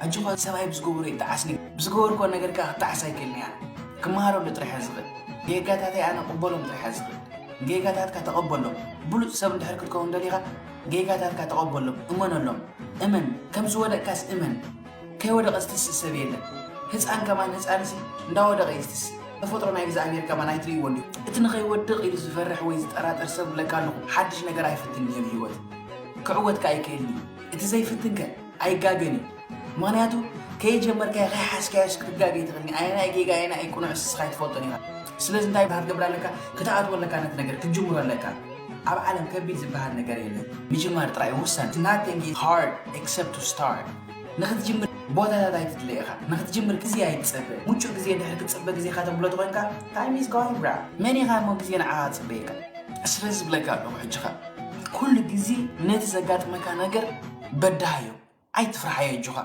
ሕጂ እኳ ሰብኣይ ብዝገበሮ ይጠዓስኒ፣ ብዝገበርኮ ነገር ከኣ ክጠዓስ ኣይክእልን እያ። ክመሃረሉ ጥራሕ እየ ዝኽእል። ጌጋታተይ ኣነ ቅበሎም ጥራሕ እየ ዝኽእል። ጌጋታትካ ተቐበሎም። ብሉጽ ሰብ እንድሕር ክትከውን ደሊኻ ጌጋታትካ ተቐበሎም፣ እመነሎም። እመን፣ ከም ዝወደቅካስ እመን። ከይወደቐ ዝትስእ ሰብ የለን። ህፃን ከማን ህፃንሲ እንዳወደቐ እዩ ዝትስእ። ተፈጥሮ ናይ እግዚኣብሔር ከማን ኣይትርእይዎ እንዲኹም። እቲ ንኸይወድቕ ኢሉ ዝፈርሕ ወይ ዝጠራጠር ሰብ ብለካ ኣለኹ፣ ሓድሽ ነገር ኣይፍትን እዩ ኣብ ህይወት። ክዕወት ከኣ ኣይክእልን እዩ። እቲ ዘይፍትን ከ ኣይጋገን እዩ። ምኽንያቱ ከይጀመርካዮ ከይሓዝካዮስ ክትጋገይ ትኽእልኒ። ኣየናይ ጌጋ ኣየናይ ቅኑዕ ንስኻ ኣይትፈልጦን ኢኻ። ስለዚ እንታይ ክትገብር ኣለካ? ክትኣትዎ ኣለካ ነቲ ነገር፣ ክትጅምሮ ኣለካ። ኣብ ዓለም ከቢድ ዝበሃል ነገር የለን። ምጅማር ጥራይ ውሳን። Nothing is hard except to start። ንኽትጅምር ቦታታት ኣይትድለ ኢኻ። ንኽትጅምር ግዜ ኣይትጸበ። ምቹእ ግዜ ድሕሪ ክትጽበ ግዜኻ ተብሎ ተኾይንካ time is going bra። መን ኢኻ እሞ ግዜ ንዓኻ ትጽበየካ? ስለዚ ዝብለካ ኣለኹ ሕጂ ኸኣ ኩሉ ግዜ ነቲ ዘጋጥመካ ነገር በድሃዮ። ኣይትፍርሓዮ ኣጆኻ።